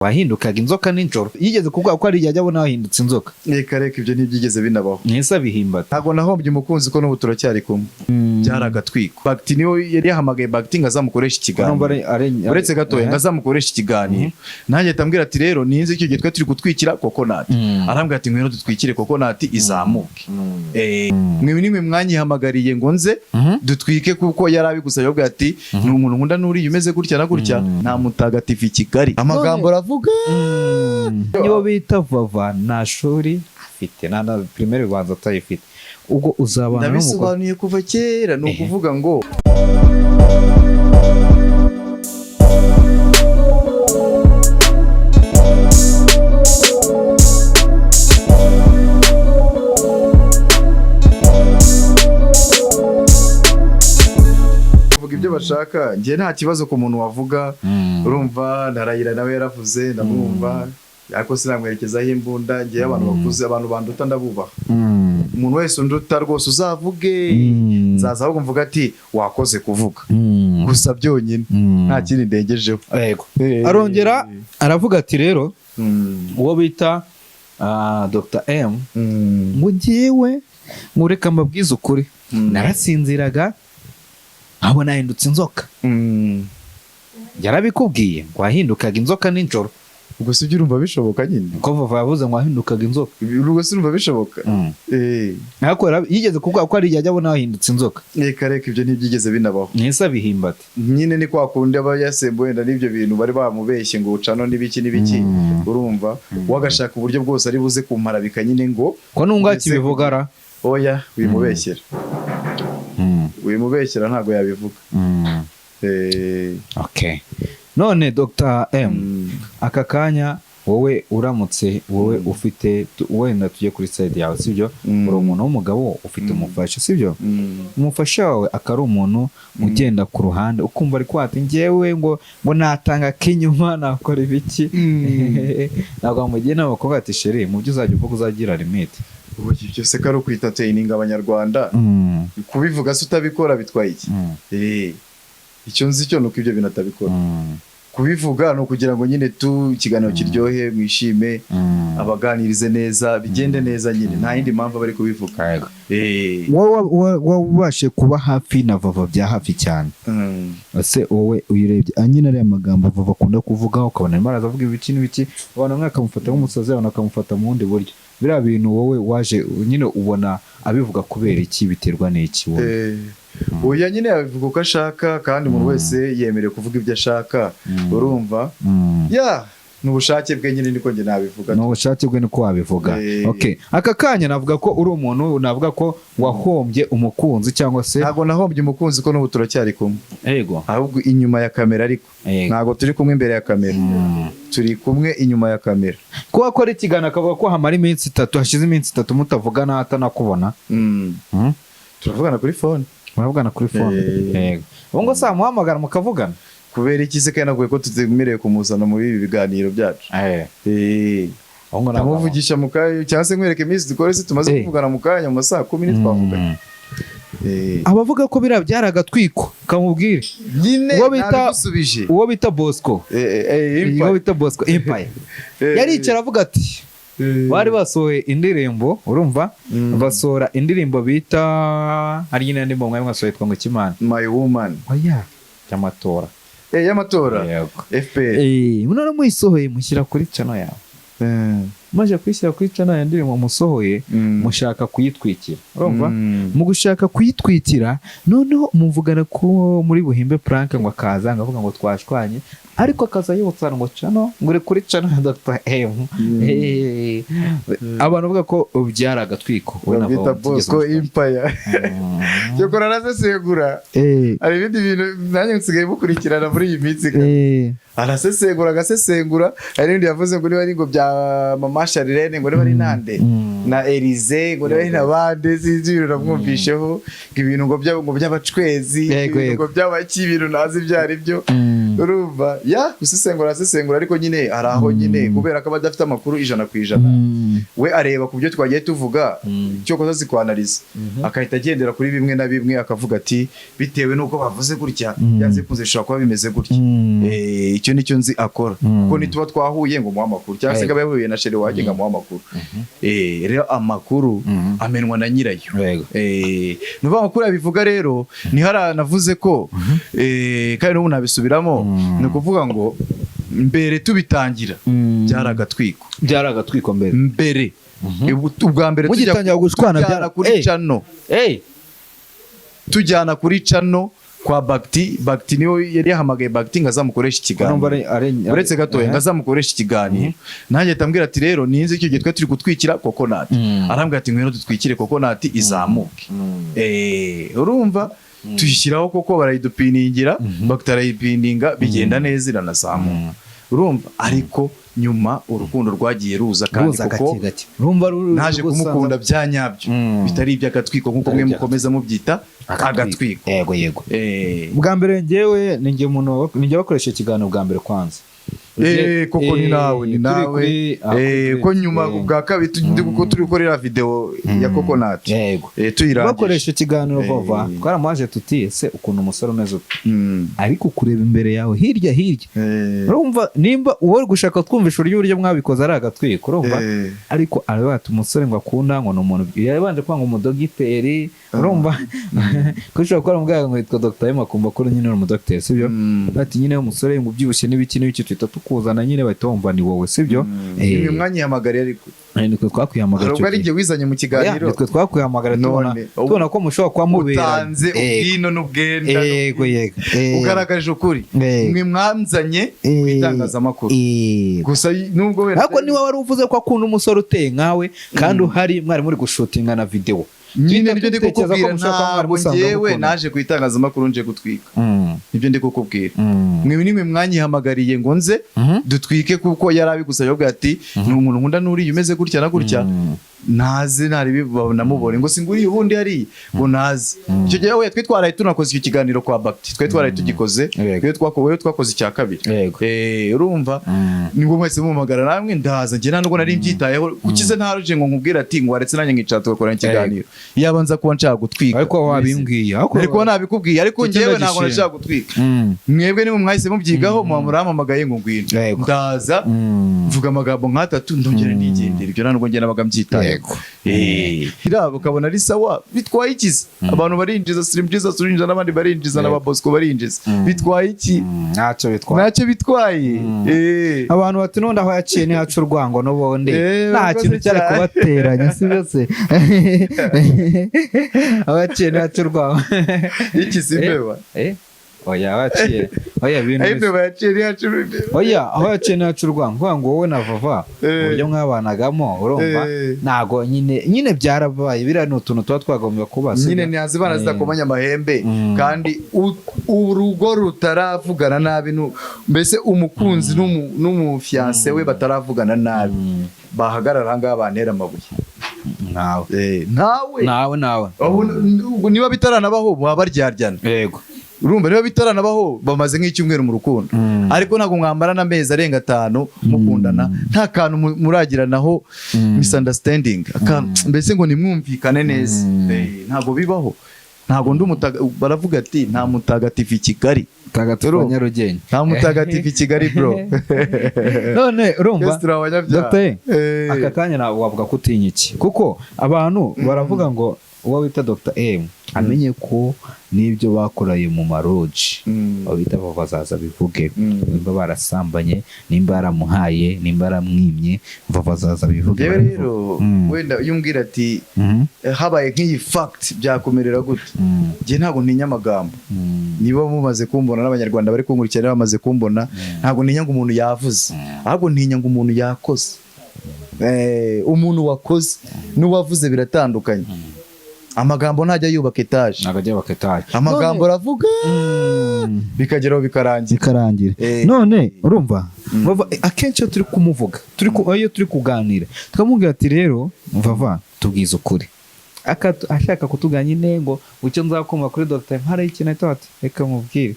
Wahindukaga inzoka nijoro, yigeze kuvuga ko hari igihe ajya abona wahindutse inzoka. Reka reka, ibyo ntibyigeze binabaho. Mwese abihimbata. Ntabwo nahombye umukunzi, ko n'ubu turacyari kumwe. Byari agatwiko. Bagiti niwe yari yahamagaye Bagiti ngo azamukoreshe ikiganiro. Uretse gatoya, ngo azamukoreshe ikiganiro, nanjye ahita ambwira ati rero ninzi icyo gihe twari turi gutwikira coconut, arambwira ati ngwino dutwikire coconut izamuke. Mwe nimwe mwanyihamagariye ngo nze dutwike, kuko yari abigusabye, avuga ati ni umuntu nkunda n'uriya umeze gutya na gutya. Nta mutagatifu i Kigali, amagambo aravuga. Niyo bita Vava, nta shuri afite, nta na primaire bibanza atayifite, ubwo uzabana n'umugore? Ndabisobanuye kuva kera, ni ukuvuga ngo bavuga ibyo bashaka, njye nta kibazo ku muntu wavuga. Urumva, ntarayira nawe yaravuze, ndamwumva, ariko sinamwerekezaho imbunda. Njyewe abantu bakuze, abantu banduta ndabubaha. Umuntu wese unduta rwose uzavuge, nzaza ahubwo mvuga ati wakoze kuvuga gusa byonyine, nta kindi ndengejeho. Yego. Arongera aravuga ati rero uwo bita Dr M, ngo njyewe ngo reka mbabwize ukuri, narasinziraga nkabona nahindutse inzoka. Yarabikubwiye ngo wahindukaga inzoka nijoro. Ubwo si byo, urumva bishoboka nyine? Ko Vava yavuze ngo wahindukaga inzoka. Ubwo si urumva bishoboka? Ariko yigeze kuvuga ko hari igihe ajya abona wahindutse inzoka. Reka reka, ibyo ntibyigeze binabaho. Mwese abihimbata. Nyine ni kwa kundi aba yasembuwe wenda n'ibyo bintu bari bamubeshye ngo ucano n'ibiki n'ibiki. Urumva, wagashaka uburyo bwose ari buze kumparabika nyine ngo Ko nunga Mbese- kibivuga ra? Oya, wimubeshyera, wimubeshyera, ntabwo yabivuga. Okay, none Dr M, aka kanya wowe uramutse wowe ufite wenda tujye kuri side yawe, sibyo? Uri umuntu w'umugabo ufite umufasha, sibyo? Umufasha wawe akaba ari umuntu ugenda ku ruhande, ukumva ari kwata njyewe ngo natanga akinyuma, nakora ibiki. Ntabwo wamugira inama kuvuga ati chéri, mu byo uzajya uvuga uzagira limite? Ubu ibyo se ko ari ukwientertaininga abanyarwanda? Kubivuga se utabikora bitwaye iki? Icyo nzi cyo ni uko ibyo bintu atabikora. Kubivuga ni ukugira ngo nyine tu ikiganiro kiryohe, mwishime, abaganirize neza, bigende neza nyine, nta yindi mpamvu bari kubivuga. Wowe ubashe kuba hafi na Vava bya hafi cyane, ese wowe uyirebye nyine ariya magambo Vava akunda kuvuga, ukabona arimo araza avuga ibiki n'ibiki, abantu bamwe bakamufata nk'umusazi, abantu bakamufata mu bundi buryo, biriya bintu wowe waje nyine ubona abivuga kubera iki? Biterwa n'iki wowe? Oya, nyine yabivuga uko ashaka, kandi umuntu wese yemerewe kuvuga ibyo ashaka, urumva? Ya, ni ubushake bwe nyine, niko njye nabivuga. Ni ubushake bwe, niko wabivuga. Okay, aka kanya navuga ko uri umuntu, navuga ko wahombye umukunzi cyangwa se? Ntabwo nahombye umukunzi, ko n'ubu turacyari kumwe. Yego. Ahubwo inyuma ya kamera, ariko ntabwo turi kumwe imbere ya kamera, turi kumwe inyuma ya kamera. Kuba akora ikiganiro akavuga ko hamara iminsi 3, hashize iminsi 3 mutavugana, atanakubona. Turavugana kuri phone. Muravugana kuri phone? Yego. Ubu ngo saa muhamagara mukavugana? Kubera iki se? Kandi navuye ko tutemerewe kumuzana muri ibi biganiro byacu. Ubu ngo ntabwo Ndamuvugisha mu kanya, cyangwa se nkwereke iminsi dukore se tumaze kuvugana mu kanya, mu masaha 10 ntitwavuganye. Abavuga ko biriya byari agatwiko, kamubwire. Nyine Uwo bita- nabigusubije. Uwo bita Bosco, uwo Empire. bita Bosco Empire, yaricara avuga ati bari basohoye indirimbo, urumva? Basohora indirimbo bita, hari nyine indirimbo mwari mwasohoye yitwa ngo Kimana. My Woman. Oya, y'amatora. Y'amatora. Yego. FPR. None muyisohoye mushyira kuri channel yawe, maze kuyishyira kuri channel ya ndirimbo musohoye, mushaka kuyitwikira, urumva? Mu gushaka kuyitwikira, noneho muvugana ko muri buhimbe prank, ngo akaza ngo avuga ngo twashwanye, ariko akaza yibutsa ngo channel, ngo uri kuri channel ya Dr M. Abantu bavuga ko byari agatwiko. Wowe ntabwo Babita wigeze Bosco umushaka. Empire. Cyokora arasesengura. Hari ibindi bintu nanjye nsigaye mukurikirana muri iyi minsi. Arasesengura, agasesengura. Hari n'ibindi yavuze ngo niba ari ngo bya mama Charlene, ngo niba ari nande na Elize, ngo niba ari na bande, sinzi ibintu namwumvisheho, ngo ibintu ngo by'abacwezi, ibintu ngo by'abaki, ibintu ntazi ibyo ari byo. Urumva ya gusesengura, asesengura, ariko nyine hari aho nyine kubera ko aba adafite amakuru 100%, we areba ku byo twagiye tuvuga, icyo koza zikwanariza, akahita agendera kuri bimwe na bimwe, akavuga ati bitewe n'uko bavuze gutya, byanze bikunze bishobora kuba bimeze gutya. Icyo nicyo nzi akora, kuko nituba twahuye ngo muhe amakuru, cyangwa se ngo abe yahuye na chérie wanjye ngo amuhe amakuru. Rero amakuru amenwa na nyirayo. Ni ukuvuga ngo kuriya bivuga rero ni hariya navuze ko, kandi n'ubu nabisubiramo, ni ukuvuga ngo mbere tubitangira byari agatwiko. Byari agatwiko mbere. Mbere, ubwa mbere tujya Mugitangira gushwana tujyana kuri channel, tujyana kuri channel kwa Bagti. Bagti niwe yari yahamagaye Bagti ngo azamukoreshe Ko numva ikiganiro. Uretse gatoya, ngo azamukoreshe ikiganiro, nanjye ahita ambwira ati rero ninzi icyo gihe twari turi gutwikira Coconut, arambwira ati ngwino dutwikire Coconut izamuke. Urumva tuyishyiraho koko, barayidupiningira, Bagti arayipininga, bigenda neza, iranazamuka. Urumva, ariko nyuma urukundo rwagiye ruza kandi Ruza kuko gake gake, urumva naje kumukunda bya nyabyo, bitari iby'agatwiko nk'uko Bitari mwe mukomeza mubyita agatwiko. Yego. Bwa mbere njyewe ni njye umuntu ni njye bakoresha ikiganiro bwa mbere kwanza. Koko ni nawe, ni Turi nawe. Ko nyuma bwa kabiri kuko turi gukorera video ya Coconut, tuyirangije. Bakoresha ikiganiro Vava, twaramuhaje tuti ese ukuntu umusore umeze ute, ariko kureba imbere yawe hirya hirya, urumva nimba uwo uri gushaka twumvisha uburyo mwabikoze ari agatwiko, urumva, ariko aravuga ati umusore ngo akunda ngo ni umuntu yabanje kwanga umudogiteri, urumva ko ushobora kuba waramubwira ngo yitwa Dr. M, akumva ko nyine uri umudogiteri, sibyo? Ati nyine umusore ngo ubyibushye n'ibiki n'ibiki, tuhita tukuzana nyine, bahita bumva ni wowe, sibyo? Ni mwanyihamagariye ariko. Nitwe twakwihamagara Hari icyo ubwo ari gihe. njye wizanye mu Oya, kiganiro. nitwe twakwihamagara tubona None, tubona ko mushobora kuba muberanye. Utanze ubwino n'ubwenda. Yego. Ugaragaje ukuri. Mwe mwanzanye mu itangazamakuru gusa, nubwo wenda Ariko niba wari uvuze ko akunda umusore uteye nkawe kandi uhari, mwari muri gushutinga na video, nyine Duhita nibyo ndi dutekereza ko kukubwira. mushobora kuba mwari Ntabwo musanzwe njyewe mukundana. naje ku itangazamakuru nje gutwika, nibyo ndi kukubwira. Mwe nimwe mwanyihamagariye ngo nze dutwike, kuko yari abigusabye, avuga ati ni umuntu nkunda n'uriya umeze gutya na gutya, naze naribi namubonye ngo singuriye ubundi hariya ngo naze. Icyo gihe we twe twaraye tunakoze icyo kiganiro kwa Bakti, twe twaraye tugikoze. Twe twakoze, twakoze icya kabiri. Urumva, nibwo mwese mumamagara namwe ndaza. Njye nta nubwo nari mbyitayeho, kukize ntaruje ngo nkubwire ati ngo waretse nanjye nkicara tugakorana ikiganiro, yaba nza kuba nshaka gutwika. Ariko wabimbwiye, ariko Nari kuba nabikubwiye, ariko Icyo njyewe ntabwo ndagishima. nashaka gutwika. Mwebwe nimwe mwahise mubyigaho, muba murampamagaye ngo ngwino. Ndaza, mvuga amagambo nk'atatu, ndongera nigendera. Ibyo nta nubwo njye nabaga mbyitayeho. Iriya ukabona ari sawa, bitwaye ikiza? Abantu barinjiza, Slim Jesus urinjiza, n'abandi barinjiza, n'aba Bosco barinjiza, bitwaye iki? Ntacyo bitwaye. Ntacyo bitwaye. Abantu bati n'ubundi aho yaciye ntihaca urwango n'ubundi, nta Urakoze kintu cyari cyane. kubateranya, si byo se? Aho yaciye ntihaca urwango. Iki si imbeba? Oya, aho yaciye, oya, ibintu Aho imbeba yaciye ntihaca imbeba. Oya, aho yaciye ntihaca urwango, kuvuga ngo wowe na Vava, uburyo mwabanagamo, urumva, ntago nyine nyine byarabaye, biriya ni utuntu tuba twagomba kuba, si Nyine byo? ntihazibana zidakomanya amahembe. Kandi urugo rutaravugana nabi, mbese umukunzi n'umufiancé we bataravugana nabi, bahagarara ahangaha bantera amabuye. Nawe. Ntawe. Nawe. Ubwo niba bitaranabaho baba baryaryana. Urumva, niba bitaranabaho bamaze nk'icyumweru mu rukundo, ariko ntabwo mwambarana amezi arenga 5 mukundana nta kantu muragiranaho misunderstanding, mbese ngo nimwumvikane neza. Ntabwo bibaho. Ntabwo ndi baravuga ati nta mutagatifu i Kigali. Mutagatifu wa Nyarugenge. Nta mutagatifu i Kigali, bro. None urumva, Twese turi abanyabyaha. Dr. Aka kanya ntabwo wavuga ko utinya iki, kuko abantu baravuga ngo uwo bita Dr. M amenye ko n'ibyo bakoreye mu maroji, abo bita bo bazaza bivuge, nimba barasambanye, nimba yaramuhaye, nimba yaramwimye, bo bazaza bivuge. Njyewe Barabivuga. rero, wenda iyo umbwira ati habaye nk'iyi fact byakumerera gute, njye ntabwo ntinya amagambo. Niba mumaze kumbona, n'abanyarwanda bari kunkurikirana bamaze kumbona, ntabwo ntinya ngo umuntu yavuze, ahubwo ntinya ngo umuntu yakoze. Umuntu wakoze n'uwavuze biratandukanye. Amagambo ntajya yubaka etaje. Ntabwo ajya baketaje. Amagambo aravuga, bikageraho bikarangira. Bikarangira. None urumva, Vava, akenshi iyo turi kumuvuga, iyo turi kuganira, tukamubwira ati rero Vava, tubwize ukuri. Ashaka kutuganya nyine ngo icyo nzakoma kuri Dr. Mpara ikintu, ahita ati reka mubwire.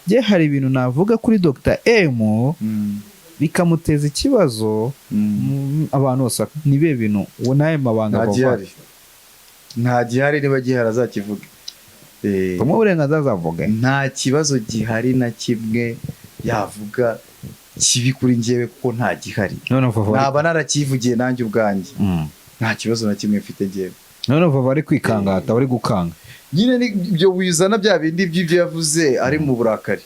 Njye hari ibintu navuga kuri Dr M bikamuteza ikibazo. Abantu bose ni bihe bintu uwo n'ayo mabanga Nta bava? gihari, nta gihari. Niba gihari azakivuge. Umuhe uburenganzira azavuge. Nta kibazo gihari na kimwe yavuga kibi kuri njyewe, kuko nta gihari. None Vava Naba narakivugiye nanjye ubwanjye. Nta kibazo na kimwe mfite njyewe. None Vava ari kwikangata, ari gukanga. Nyine ni ibyo wizana bya bindi by'ibyo yavuze ari mu burakari.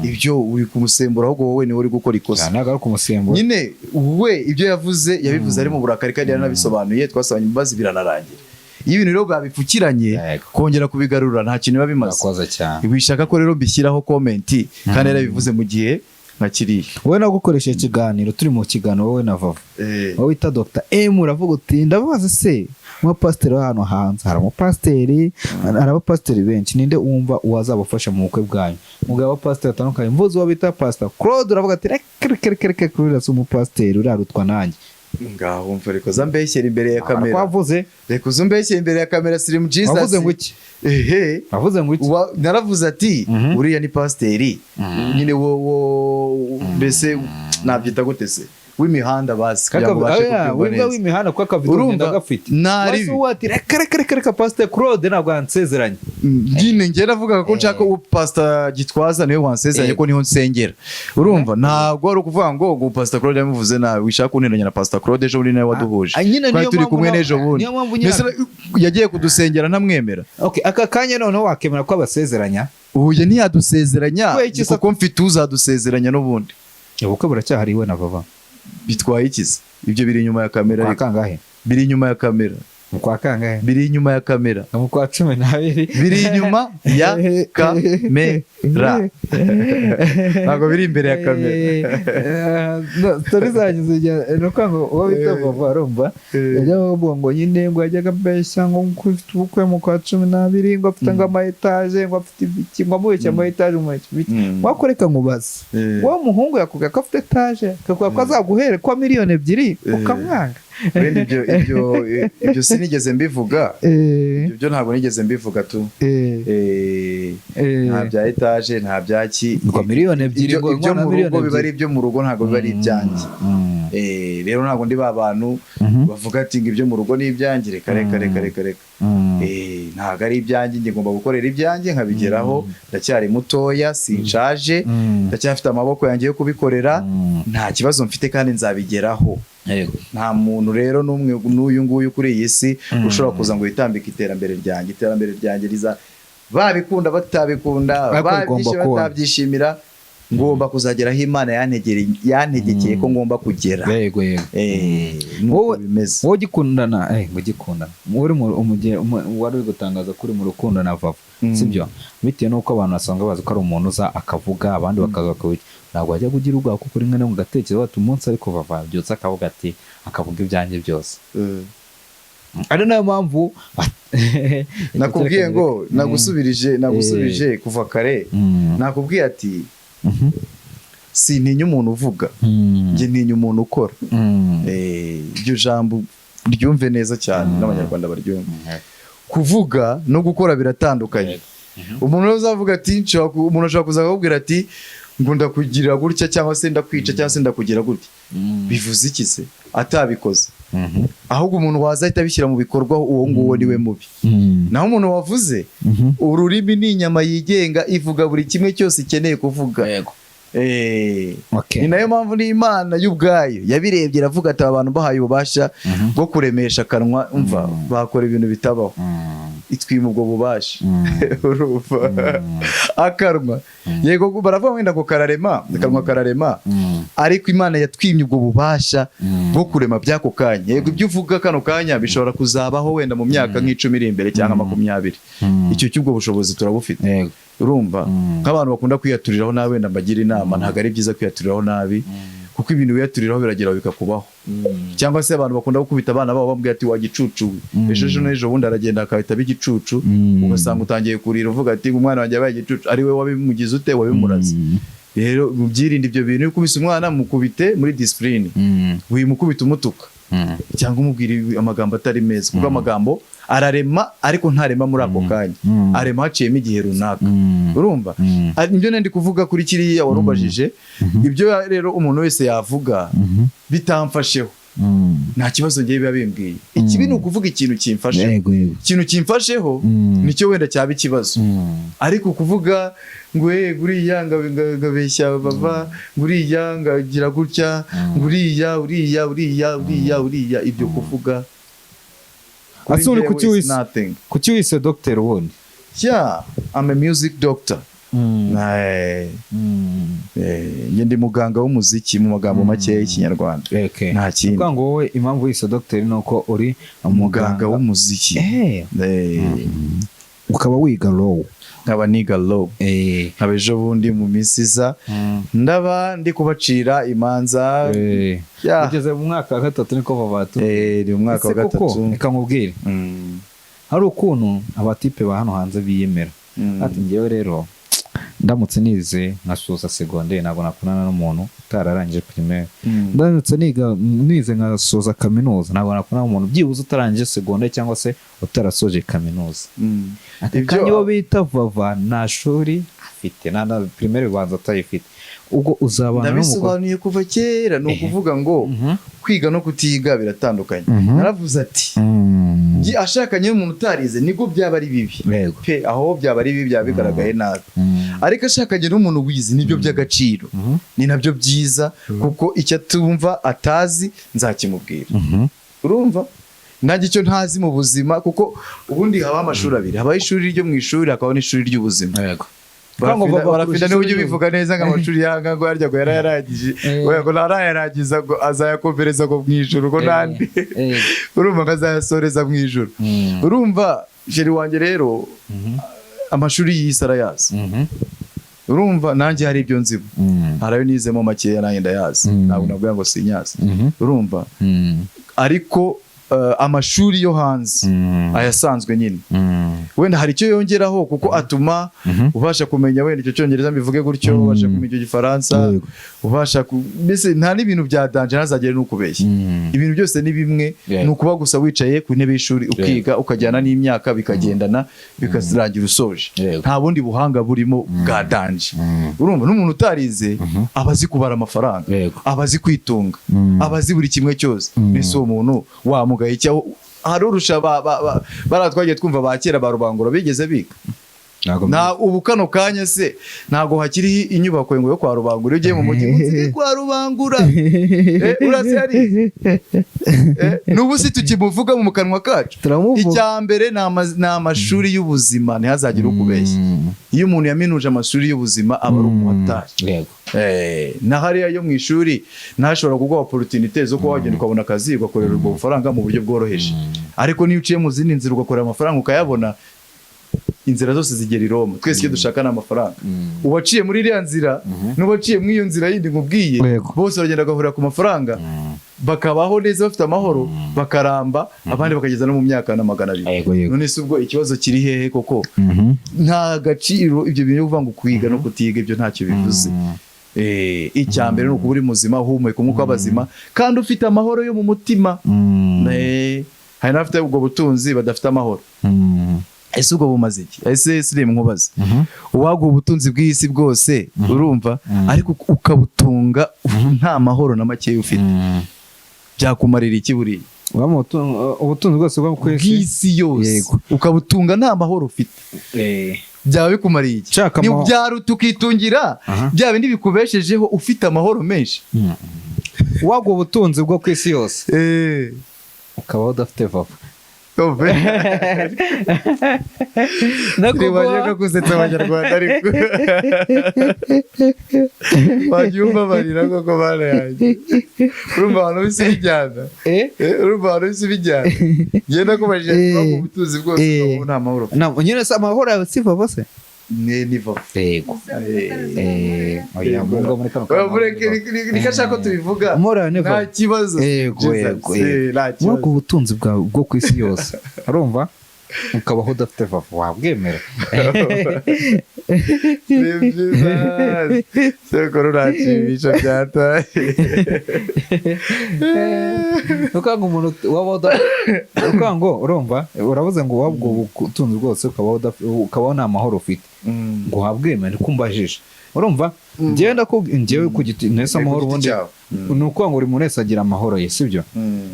Ibyo uri kumusembura, ahubwo wowe niwe uri gukora ikosa. Ntabwo ari ukumusembura. Nyine we ibyo yavuze yabivuze ari mu burakari, kandi yaranabisobanuye, twasabanye imbabazi biranarangira. Iyo ibintu rero babipfukiranye, kongera kubigarura nta kintu biba bimaze. Urakoze cyane. Wishaka ko rero mbishyiraho comment kandi yarabivuze mu gihe nka kiriya. Wowe nagukoresha ikiganiro, turi mu kiganiro wowe na Vava, wowe wita Dr M, uravuga uti: "Ndabaza se umupasiteri wa hano hanze, hari umupasiteri, hari abapasiteri benshi, ninde wumva uwazabafasha mu bukwe bwanyu?" Mugabo abapasiteri batandukanye, mvuze uwo bita Pastor Claude, uravuga ati: "Reka, reka, reka, reka, uriya si umupasiteri, urarutwa nanjye." Ngaho umva, reka uza mbeshyera imbere ya kamera. Wavuze. Reka uza umbeshyera imbere ya kamera, Slim Jesus. Wavuze ngo iki? Ehe. Wavuze ngo iki? Naravuze ati uriya ni pasiteri nyine wo mbese nabyita gute se, w'imihanda basi, kugira ngo ubashe kubyumva Wibwa neza. w'imihanda, kuko akavido Urumva, ngenda gafite. nta ribi. Wasi ati: "Reka, reka, reka, reka, Pastor Claude ntabwo yansezeranye." Nyine njye navugaga ko nshaka uwo Pastor Gitwaza niwe wansezeranye, ko niho nsengera. Urumva, ntabwo ari ukuvuga ngo Pastor Claude yamuvuze nabi. Wishaka kunteranya na Pastor Claude, ejo bundi nawe waduhuje. Ah, nyine Twari niyo turi mpamvu kumwe n'ejo bundi. niyo mpamvu nyine. Mbese yagiye kudusengera ntamwemera? Okay, aka kanya noneho wakemera ko abasezeranya? Uyu ntiyadusezeranya. Kubera iki se? Kuko mfite uzadusezeranya n'ubundi. Ubukwe buracyahari we na Vava? Bitwaye ikize? Ibyo biri inyuma ya kamera. Kwa Ariko kangahe? biri inyuma ya kamera. Mu kwa kangahe? Biri inyuma ya kamera. Mu kwa 12. Biri inyuma ya kamera, ntabwo biri imbere ya kamera. Story zanyu zijya ni ukuvuga ngo uwo bita Vava, arumva yajyaga bavuga ngo nyine ngo yajyaga ambeshya ngo ufite ubukwe mu kwa 12, ngo afite ngo ama etaje, ngo afite ibiki, ngo amubeshya ama etaje, ngo ibiki. Wakoreka nkubaze, wa muhungu yakubwira ko afite etaje, akakubwira ko azaguhere kwa miliyoni 2, ukamwanga? Wenda ibyo sinigeze mbivuga. Ibyo byo ntabwo nigeze mbivuga tu. Nta bya etaje, nta byaki. Ngo miliyoni 2, Ibyo ngo ibyo ngo mu miliyoni rugo biba ari ebyiri. ibyo mu rugo, ntabwo biba ari ibyanjye. Rero ntabwo ndi ba bantu bavuga ati ngo ibyo mu rugo ni ibyanjye. Reka, reka, reka, reka, reka. Ntabwo ari ibyanjye. Njye ngomba gukorera ibyanjye nkabigeraho. Ndacyari mutoya, sinshaje, ndacyafite amaboko yanjye yo kubikorera. Nta kibazo mfite kandi nzabigeraho. Nta muntu rero n'umwe n'uyu nguyu kuri iyi si ushobora kuza ngo yitambike iterambere ryanjye. Iterambere ryanjye riza babikunda batabikunda, Ariko rigomba babyishimira kuba. batabyishimira, ngomba kuzagera aho Imana yantegekeye ko ngomba kugera. Yego yego. Nuko Wowe bimeze. Wowe ugikundana, ngo ugikundana, uri mu wari uri gutangaza ko uri mu rukundo na Vava, sibyo? Bitewe n'uko abantu basanzwe bazi ko ari umuntu uza akavuga, abandi bakaza bakavuga, ntabwo wajya kugira ubwoba kuko rimwe na rimwe ugatekereza bati umunsi ariko Vava yabyutse akavuga ati, akavuga ibyanjye byose, ari nayo mpamvu Nakubwiye ngo nagusubirije kuva kare. Nakubwiye ati sintinya umuntu uvuga, njye ntinya umuntu ukora. Iryo jambo ryumve neza cyane, n'Abanyarwanda baryumve. Kuvuga no gukora biratandukanye. Umuntu rero uzavuga ati umuntu ashobora kuza akakubwira ati ngo ndakugirira gutya, cyangwa se ndakwica, cyangwa se ndakugira gutya, bivuze iki se atabikoze? Ahubwo umuntu waza ahita abishyira mu bikorwa, uwo nguwo niwe mubi. Naho umuntu wavuze, ururimi ni inyama yigenga, ivuga buri kimwe cyose ikeneye kuvuga. Ni nayo mpamvu n'Imana y'ubwayo yabirebye iravuga ati: "Aba bantu bahaye ububasha bwo kuremesha akanwa, umva bakora ibintu bitabaho." Itwima ubwo bubasha. Urumva, akanwa, yego baravuga wenda ngo kararema, akanwa kararema, ariko Imana yatwimye ubwo bubasha bwo kurema by'ako kanya. Yego, ibyo uvuga kano kanya bishobora kuzabaho wenda mu myaka nk'10 iri imbere cyangwa 20. Icyo cy'ubwo bushobozi turabufite. Urumva, nk'abantu bakunda kwiyaturiraho nabi, wenda mbagira inama: ntabwo ari byiza kwiyaturiraho nabi, kuko ibintu wiyaturiraho biragera bikakubaho. Cyangwa se abantu bakunda gukubita abana babo bambwira ati: "Wa gicucu we." Ejo ejo n'ejo bundi aragenda akahita aba igicucu, ugasanga utangiye kurira uvuga ati: "Umwana wanjye yabaye igicucu." Ari we wabimugize ute? Wabimuraze. Rero mubyirinde ibyo bintu. Iyo ukubise umwana, mukubite muri discipline, wimukubita umutuka. Cyangwa umubwira amagambo atari meza, kuko amagambo ararema, ariko ntarema muri ako kanya, arema haciyemo igihe runaka. Urumva? Nibyo nari ndi kuvuga kuri kiriya warumbajije. Ibyo rero umuntu wese yavuga bitamfasheho, nta kibazo ngiye biba bimbwiye. Ikibi ni ukuvuga ikintu kimfasheho. yego yego Ikintu kimfasheho nicyo wenda cyaba ikibazo. Ariko kuvuga ngo nguriya ngabeshya bava, nguriya ngagira gutya, nguriya uriya uriya uriya uriya, ibyo kuvuga kuri Ase ubundi njyewe kuki is wise nothing. Kuki wise doctor ubundi? Yeah, I'm a music doctor. Njye ndi muganga w'umuziki mu magambo makeya y'Ikinyarwanda. Nta kindi. Kuvuga ngo wowe impamvu wise doctor ni uko uri Umuganga w'umuziki. Ukaba wiga law. Nkaba niga law. Nkaba ejo bundi mu minsi iza ndaba ndi kubacira imanza. Yeah. Ugeze mu mwaka wa gatatu, niko bavatu. Ni mu mwaka wa Ese koko, gatatu. Reka nkubwire, hari ukuntu abatipe ba hano hanze biyemera, ati: "Ngewe rero ndamutse nize nkasoza segonderi, ntabwo nakundana n'umuntu utararangije primaire. Ndamutse niga nize nkasoza kaminuza, ntabwo nakundana n'umuntu byibuze utarangije segonderi cyangwa se utarasoje kaminuza." Aka kanya uwo bita Vava nta shuri afite, nta na primaire ubanza atayifite. Ubwo uzabana n'umukobwa? Ndabisobanuye kuva kera, ni ukuvuga ngo kwiga no kutiga biratandukanye. Naravuze ati ashakanye n'umuntu utarize nibwo byaba ari bibi pe, aho byaba ari bibi, byaba bigaragaye nabi. Ariko ashakanye n'umuntu wize nibyo by'agaciro, ni nabyo byiza, kuko icyo atumva, atazi, nzakimubwira. Urumva, nanjye icyo ntazi mu buzima, kuko ubundi habaho amashuri abiri: habaho ishuri ryo mu ishuri, hakabaho n'ishuri ry'ubuzima. Kuvuga ngo Barafinda bava Barafinda kurusha niwe ujya ishuri. ubivuga neza ngo amashuri yanga, ngo harya ngo yarayarangije. Oya, ngo ntarayarangiza, ngo azayakomereza ngo mu ijuru, ngo nandi. Urumva, ngo azayasoreza mu ijuru. Urumva, chérie wanjye rero amashuri y'isi arayazi. Urumva, nanjye hari ibyo nzimo, hari ayo nizemo makeya, nanjye ndayazi. Ntabwo navuga ngo sinyazi. Urumva, ariko amashuri yo hanze, ayasanzwe nyine, wenda hari icyo yongeraho, kuko atuma ubasha kumenya wenda icyo Cyongereza, mbivuge gutyo, ubasha kumenya icyo Gifaransa, ubasha mbese nta n'ibintu bya danger, ntazagere n'ukubeshya. Ibintu byose ni bimwe. Ni ukuba gusa wicaye ku ntebe y'ishuri, ukiga, ukajyana n'imyaka, bikagendana, bikarangira usoje. Nta bundi buhanga burimo bwa danger. Urumva, n'umuntu utarize aba azi kubara amafaranga, aba azi kwitunga, aba azi buri kimwe cyose. Mbese uwo muntu wamugaye icyaho? Hari urusha bariya twagiye twumva ba kera, ba Rubangura, bigeze biga? Ntabwo. Nta ubu kano kanya se ntabwo hakiriho inyubako ngo yo kwa Rubangura? Iyo ugiye mu mujyi ngo nzige kwa Rubangura, urasi hari n'ubu si tukimuvuga mu kanwa kacu? Turamuvuga. Icya mbere ni amashuri y'ubuzima, ntihazagire ukubeshya. Iyo umuntu yaminuje amashuri y'ubuzima aba ari umuhatari. Na hariya yo mu ishuri ntashobora kuguha opportunité zo kuba wagenda ukabona akazi, ugakorera ubwo bufaranga mu buryo bworoheje. Ariko niyo uciye mu zindi nzira ugakorera amafaranga ukayabona, inzira zose zigera i Roma. Twese icyo dushaka ni amafaranga. Uwaciye muri iriya nzira n'uwaciye muri iyo nzira yindi nkubwiye, bose baragenda bagahurira ku mafaranga, bakabaho neza, bafite amahoro, bakaramba, abandi bakageza no mu myaka na 200. Yego, yego. None se ubwo ikibazo kiri hehe koko? Nta gaciro ibyo bintu byo kuvuga ngo kwiga no kutiga, ibyo ntacyo bivuze. Icya mbere ni ukuba uri muzima, uhumeka umwuka w'abazima, kandi ufite amahoro yo mu mutima. Hari n'abafite ubwo butunzi badafite amahoro. Ese ubwo bumaze iki? Ese Slim, nkubaze, uwaguha ubutunzi bw'isi bwose, urumva, ariko ukabutunga nta mahoro na makeya ufite, byakumarira iki buriya? Ubutunzi bwose bwo ku isi? Bw'isi yose, ukabutunga nta mahoro ufite, byaba bikumariye iki? Nshaka Ni byaruta ukitungira bya bindi bikubeshejeho ufite amahoro menshi. Waguha ubutunzi bwo ku isi yose, ukabaho udafite Vava. Wajyaga gusetsa Abanyarwanda, ariko wagiye umbabarira koko, bana yanjye. Urumva abantu b'isi bijyana? Urumva abantu b'isi bijyana? Ngenda kubajije kuba ubutunzi bwose ukabaho nta mahoro ufite. Nyine se amahoro yawe si Vava se? Ni Vava. Yego. Oya, mungo muri kano Oya, kanya. mureke, niko ashaka ko tubivuga. Amahoro yawe ni Nta Vava. kibazo. Yego. Jesus, Yego. nta Waguha kibazo. ubutunzi bwawe bwo ku isi yose, urumva? Ukabaho udafite Vava, wabwemera? Ni byiza, sekuru, uranshimisha byataye. Ukuvuga ngo umuntu waba ukuvuga ngo, urumva uravuze ngo waba ubwo butunzi bwose ukabaho nta mahoro ufite, ngo wabwemera? Niko umbajije, urumva? Njyewe ndakubwira, njyewe ku giti ntese Ku amahoro giti ubundi cyawe. Ni ukuvuga ngo buri muntu wese agira amahoro ye, sibyo?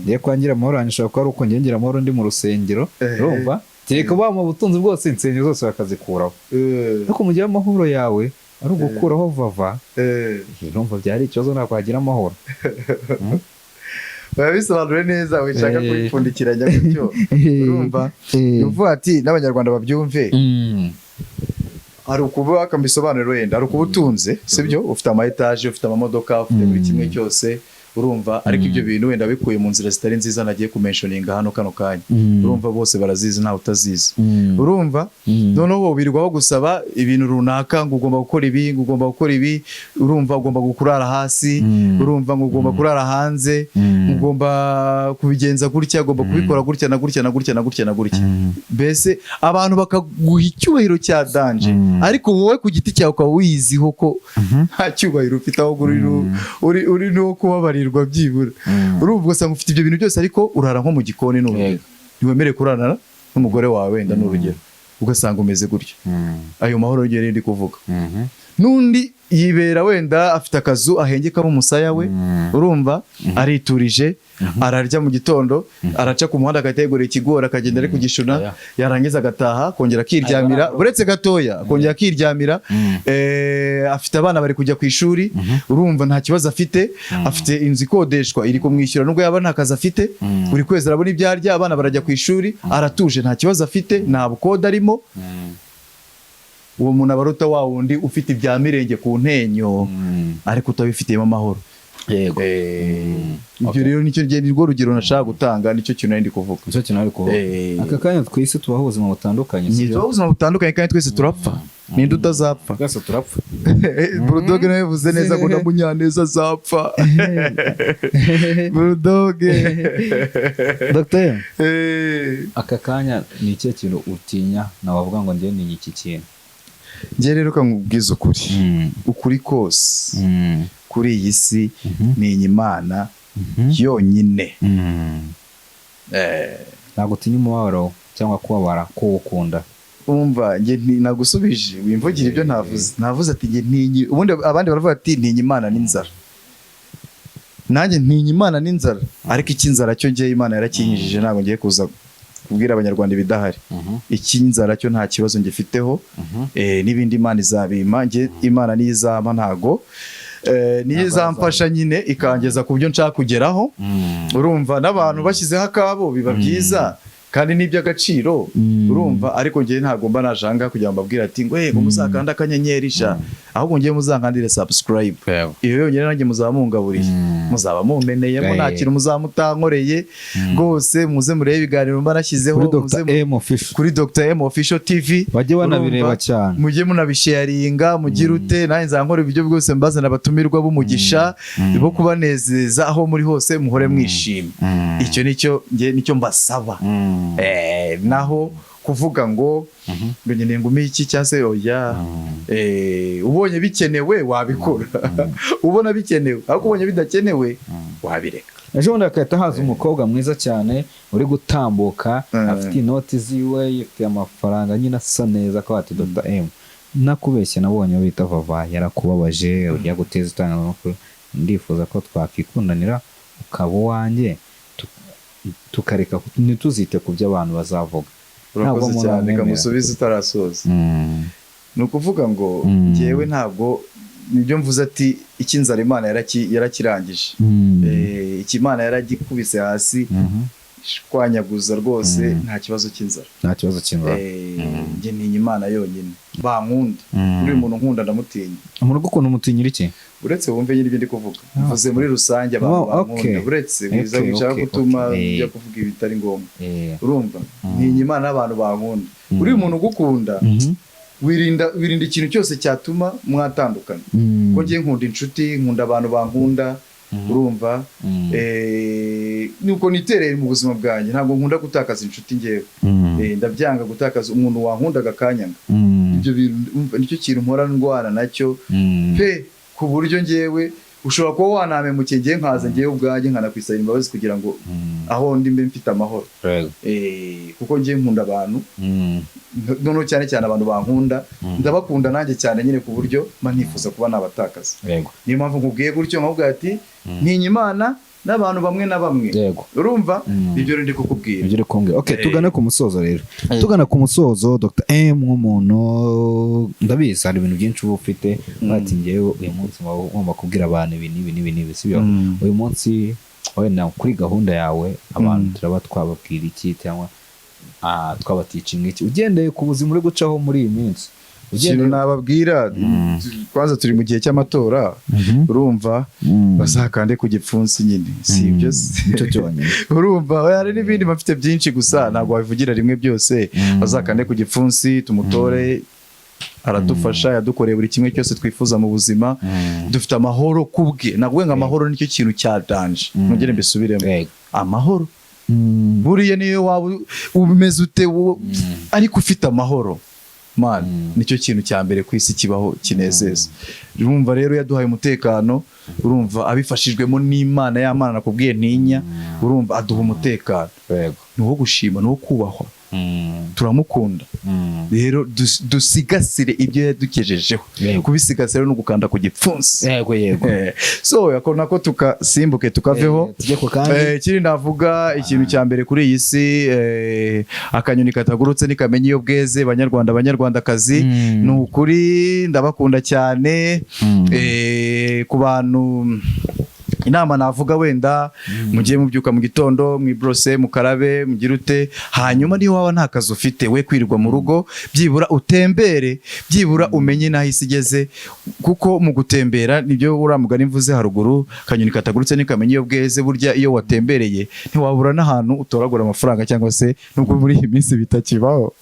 Ngiye kwangira amahoro yanjye, ushobora kuba ari uko ngiye ngira amahoro ndi mu rusengero. Urumva, kereka uba mu butunzi bwose, insengero zose bakazikuraho, ariko mu gihe amahoro yawe ari ugukuraho Vava, urumva byari ikibazo, ntabwo wagira amahoro. Bisobanure neza, wishaka kubipfundikiranya gutyo, urumva? Ni ukuvuga ati n'Abanyarwanda babyumve, hari ukuba, akambisobanuro wenda, hari ukuba utunze, sibyo? Ufite ama etaje, ufite amamodoka, ufite buri kimwe cyose, urumva? Ariko ibyo bintu wenda bikuye mu nzira zitari nziza nagiye kumentioninga hano kano kanya, urumva? Bose barazizi, ntawe utazizi, urumva? Noneho birirwa bagusaba ibintu runaka, ngo ugomba gukora ibi, ngo ugomba gukora ibi, urumva? Ugomba kurara hasi, urumva? Ngo ugomba kurara hanze, ugomba kubigenza gutya, ugomba kubikora gutya na gutya na gutya na gutya na gutya. Mbese abantu bakaguha icyubahiro cya danger, ariko wowe ku giti cyawe ukaba wiyiziho ko nta cyubahiro ufite, ahubwo uri no kubabarirwa byibura, urumva? Ugasanga ufite ibyo bintu byose ariko urara nko mu gikoni, ni urugero, ntiwemerewe kurarana n'umugore wawe wenda, ni urugero. Ugasanga umeze gutyo. Ayo mahoro rero ndi kuvuga. N'undi yibera wenda afite akazu ahengekamo umusaya we, urumva? Ariturije, ararya mu gitondo, araca ku muhanda agahita yigurira ikigori, akagenda ari kugishuna, yarangiza agataha akongera akiryamira. Uretse gatoya akongera akiryamira. Afite abana bari kujya ku ishuri, urumva? Nta kibazo afite, afite inzu ikodeshwa iri kumwishyura, nubwo yaba nta kazi afite, buri kwezi arabona ibyo arya, abana barajya ku ishuri, aratuje, nta kibazo afite, nta bukode arimo. Uwo muntu aba aruta wa wundi ufite ibya mirenge ku ntenyo ariko utabifitiyemo amahoro. Ibyo rero nicyo nirwo rugero nashaka gutanga, nicyo kintu nari ndi kuvuga. Nicyo kintu ari kuvuga. Aka kanya ku isi tubaho ubuzima butandukanye, Ni sibyo? tubaho ubuzima butandukanye kandi twese turapfa, ninde utazapfa? Twese turapfa. Bulldog nawe yavuze neza ngo na Munyaneza azapfa, Bulldog. Dr. Aka kanya ni ikihe kintu utinya nawe wavuga ngo njye ni iki kintu? Njye rero nkubwiza ukuri, ukuri kose, kuri iyi si ni Imana yonyine. Ntabwo utinya umubabaro cyangwa kubabara k'uwo ukunda? Umva, njye nagusubije, wimvugira ibyo ntavuze. Navuze ati njye ntinyi, ubundi abandi baravuga ati ntinya Imana n'inzara, nanjye ntinya Imana n'inzara, ariko icy'inzara cyo njye Imana yarakinyijije, ntabwo ngiye kuza kubwira Abanyarwanda ibidahari. Icy'inzara cyo nta kibazo ngifiteho. N'ibindi Imana izabimpa. Njye Imana niyo izampa, ntago niyo izamfasha nyine ikangeza ku byo nshaka kugeraho, urumva? N'abantu bashyizeho akabo biba byiza kandi ni iby'agaciro, urumva? Ariko njyewe ntabwo mba naje ahangaha kugira ngo mbabwire ati ngo ngo muzakande akanyenyeri sha, ahubwo njyewe muzankandire subscribe, iyo yonyine nanjye muzaba mungaburiye, muzaba mumeneyemo, nta kintu muzaba mutankoreye rwose. Muze murebe ibiganiro mba nashyizeho. Kuri Dr. M Official. Kuri Dr M Official TV. Bajye banabireba Urumva? cyane. Mujye munabisharinga, mugire ute, nanjye nzakora ibyo byose, mbazana abatumirwa b'umugisha bo kubanezeza aho muri hose, muhore mwishimye. Icyo nicyo njye nicyo mbasaba. Naho kuvuga ngo nkeneye ngo umpe iki cyangwa se oya, ubonye bikenewe wabikora, ubona bikenewe, ariko ubonye bidakenewe wabireka. Ejo bundi hagahita haza umukobwa mwiza cyane uri gutambuka, afite inoti ziwe, yifitiye amafaranga nyine, asa neza, ko ati: "Dr M, nakubeshye, nabonye uwo bita Vava yarakubabaje, ujya guteza itangazamakuru, ndifuza ko twakikundanira ukaba uwanjye, tukareka ntituzite ku byo abantu bazavuga." Ntabwo Urakoze umuntu cyane. amwemera. Kamusubize utarasoza. Ni ukuvuga ngo njyewe ntabwo nibyo mvuze ati icy'inzara Imana yarakirangije. Iki Imana yaragikubise hasi, shwanyaguza rwose, nta kibazo cy'inzara. Nta kibazo cy'inzara. Njye ntinya Imana yonyine, bankunda. Uriya muntu nkunda ndamutinya. Umuntu ugukunda umutinyira iki? Uretse wumve nyine ibyo ndi kuvuga, mvuze muri rusange abantu Oh, bankunda. Uretse wiza wishaka gutuma ujya kuvuga ibitari ngombwa, urumva? Ntinya Imana n'abantu bankunda. Uriya muntu ugukunda, wirinda ikintu cyose cyatuma mwatandukana, kuko ngiye nkunda inshuti, nkunda abantu bankunda. Urumva, nuko nitereye mu buzima bwanjye, ntabwo nkunda gutakaza inshuti ngewe. Ndabyanga gutakaza umuntu wankundaga akanyanga. Ibyo bintu, umva, nicyo kintu mpora ndwana nacyo pe, ku buryo ngewe ushobora kuba wanampemukiye, ngewe nkaza ngewe ubwanjye nkanakwisabira imbabazi kugira ngo aho ndi mbe mfite amahoro. Kuko ngewe nkunda abantu, noneho cyane cyane abantu bankunda, ndabakunda nanjye cyane nyine, ku buryo mba ntifuza kuba nabatakaza. Niyo mpamvu nkubwiye gutyo, nkubwira ati ntinya Imana n'abantu bamwe na bamwe. Urumva, ibyo rero ndi kukubwira. Ibyo uri kumbwira, okay. Tugane ku musozo rero. Tugana ku musozo, Dr M, nk'umuntu ndabizi hari ibintu byinshi uba ufite, ati ngewe uyu munsi uba ugomba kubwira abantu ibi n'ibi n'ibi n'ibi, sibyo? Uyu munsi wenda kuri gahunda yawe abantu turaba twababwira iki, cyangwa twabateachinga iki, ugendeye ku buzima uri gucaho muri iyi minsi? Ikintu nababwira, kwanza turi mu gihe cy'amatora, urumva, bazakande ku gipfunsi nyine, si ibyo se? Nicyo cyonyine. Urumva, oya, hari n'ibindi bafite byinshi, gusa ntabwo wabivugira rimwe byose. Bazakande ku gipfunsi tumutore, aradufasha, yadukoreye buri kimwe cyose twifuza mu buzima. Dufite amahoro kubwe. Navuga ngo amahoro nicyo kintu cya danger. Nongere mbisubiremo, amahoro. Buriya niyo waba umeze ute ariko ufite amahoro, man, nicyo kintu cya mbere ku isi kibaho kinezeza. Urumva rero, yaduhaye umutekano, urumva, abifashijwemo n'Imana, ya Mana nakubwiye ntinya. Urumva, aduha umutekano. Ni uwo gushima, ni uwo kubahwa. Turamukunda. Rero dusigasire ibyo yadukejejeho. Kubisigasira no gukanda ku gipfunsi. yego yego So ako nako tukasimbuke tukaveho. Tujye ku kandi. Ikindi navuga, ikintu cya mbere kuri iyi si, akanyoni katagurutse ntikamenya iyo bweze. Banyarwanda, banyarwandakazi, ni ukuri ndabakunda cyane. Ku bantu inama navuga, wenda mugiye mubyuka mu gitondo, mwibrose, mukarabe, mugire ute, hanyuma niyo waba nta kazi ufite, we kwirirwa mu rugo, byibura utembere, byibura umenye n'aho isi igeze, kuko mu gutembera nibyo uriya mugani mvuze haruguru, akanyoni katagurutse ntikamenya iyo bweze. Burya iyo watembereye ntiwabura n'ahantu utoragura amafaranga, cyangwa se nubwo muri iyi minsi bitakibaho,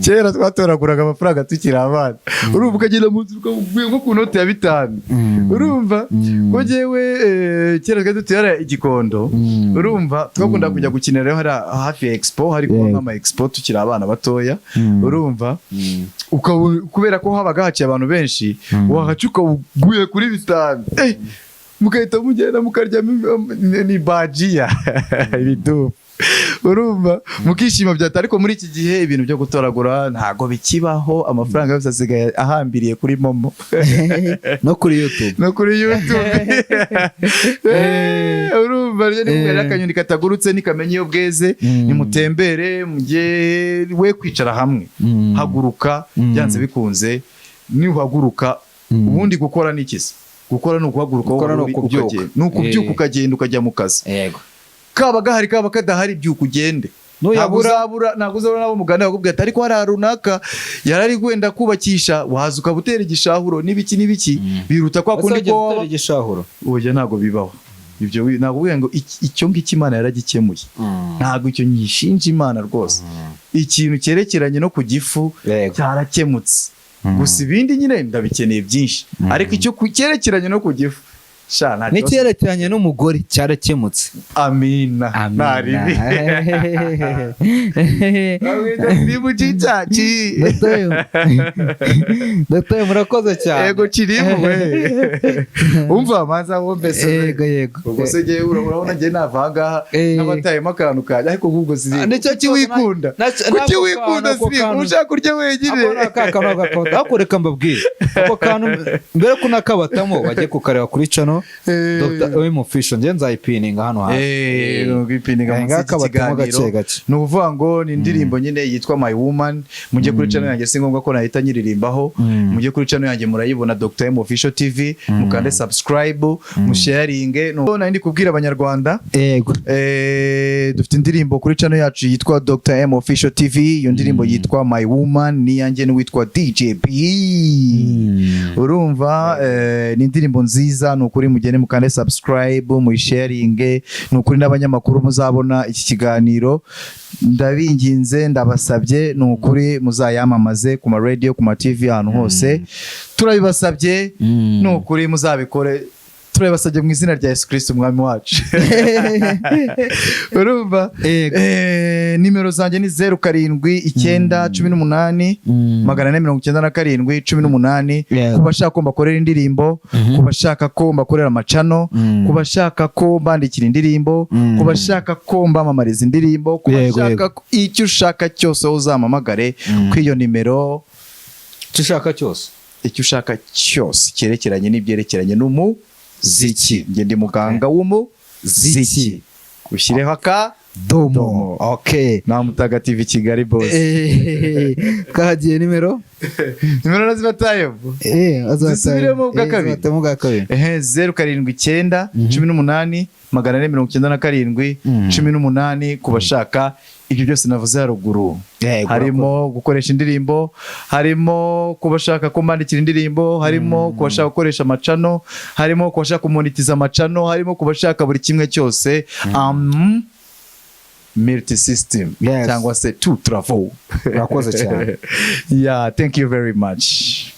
kera twatoraguraga amafaranga tukiri abana. Urumva, ukagenda mu nzu ukavuye nko ku noti ya 5. Urumva ko jyewe kera twari dutuye hariya i Gikondo. Urumva, twakunda kujya gukinira rero hariya hafi ya expo, hari kuba nk'ama expo tukiri abana batoya. Urumva, kubera ko habaga haciye abantu benshi, wahaca ukaguye kuri 5, mugahita mugenda mukaryamo ni bajiya ibidufu, urumva, mukishima byata. Ariko muri iki gihe ibintu byo gutoragura ntago bikibaho, amafaranga yose asigaye ahambiriye kuri MoMo. No kuri YouTube. No kuri YouTube. Urumva rero, ni akanyoni katagurutse ntikamenya iyo bweze. Nimutembere, mujye we kwicara hamwe. Haguruka. Byanze bikunze nuhaguruka. Ubundi gukora ni iki se? Gukora ni uguhaguruka aho Gukora ni wari uri, ukubyuka. ukagenda. Ni ukubyuka, ukagenda ukajya mu kazi. Kaba gahari, kaba kadahari, byuka ugende. Nuyabura- Ntabwo uzabura nabo mugana bakubwira ati ariko hariya runaka yarari wenda kubakisha, waza ukaba utera igishahuro n'ibiki n'ibiki, biruta kwa kundi Ese ko wigeze utera waba igishahuro? Oya, ntabwo bibaho ibyo. Ntabwo uvuga ngo icyo ngicyo Imana yaragikemuye. Ntabwo icyo nyishinja Imana rwose. Ikintu cyerekeranye no ku gifu cyarakemutse. Gusa ibindi nyine ndabikeneye byinshi, ariko icyo cyerekeranye no ku gifu, sha, nta kibazo. N'icyerekeranye n'umugore cyarakemutse. Amina. Nta ribi. Bamwita Sirimu Cicaci. Dr. murakoze cyane. Yego, kirimu we, umva, manza wumve se. Yego. Ubwo se njyewe urabona njye nava aha ngaha n'abatayemo akantu kanjye, ariko nk'ubwo Sirimu, Nicyo kuki kibazo wikunda? Kuki n'ako wikunda, kantu, ako Sirimu? kantu. Ushaka kurya wenyine. Ako ni aka kantu ariko reka mbabwire, ako kantu mbere ko nakabatamo bajye kukareba kuri channel Dr. M Official, njye nzayipininga hano hasi. Kwipininga munsi Ngaka y'iki batamo kiganiro. gake gake. Ni ukuvuga ngo ni indirimbo nyine yitwa My Woman. Mujye kuri channel yanjye, si ngombwa ko nahita nyiririmbaho. Mujye kuri channel yanjye murayibona, Dr. M Official TV, mukande subscribe, musharinge. Nari ndi kubwira abanyarwanda, dufite indirimbo kuri channel yacu yitwa Dr. M Official TV. Iyo ndirimbo yitwa My Woman, ni iyanjye n'uwitwa DJ B. Urumva, ni indirimbo nziza, ni ukuri. Mugende mukande subscribe, muyisharinge, ni ukuri. N'abanyamakuru muzabona iki kiganiro, ndabinginze, ndabasabye, ni ukuri, muzayamamaze ku ma radio, ku ma TV, ahantu hose turabibasabye. Ni ukuri muzabikore. Turabasabye mu izina rya Yesu Kristo Umwami wacu. Urumva? Yego. Nimero zanjye ni 079 18 497 18. Ku bashaka ko mbakorera indirimbo, ku bashaka ko mbakorera amacano, ku bashaka ko mbandikira indirimbo, ku bashaka ko mbamamariza indirimbo, ku bashaka icyo ushaka cyose, wowe uzampamagare kuri iyo nimero. Icyo ushaka cyose. Icyo ushaka cyose cyerekeranye n'ibyerekeranye n'umuziki. Njye ndi muganga w'umuziki, ushyireho aka domo. Domo. Okay. Na Mutagatifu i Kigali, boss. Twahagiye nimero. Nimero nazibatayeho. Zisubiremo bwa kabiri. Zisubiremo bwa kabiri. Ehe, 079 18 497 18, ku bashaka ibyo byose navuze haruguru. Harimo gukoresha indirimbo, harimo ku bashaka ko mbandikira indirimbo, harimo ku bashaka gukoresha amacano, harimo ku bashaka kumonetiza amacano, harimo ku bashaka buri kimwe cyose, multi system cyangwa se tout travaux. Urakoze cyane. Yeah, thank you very much.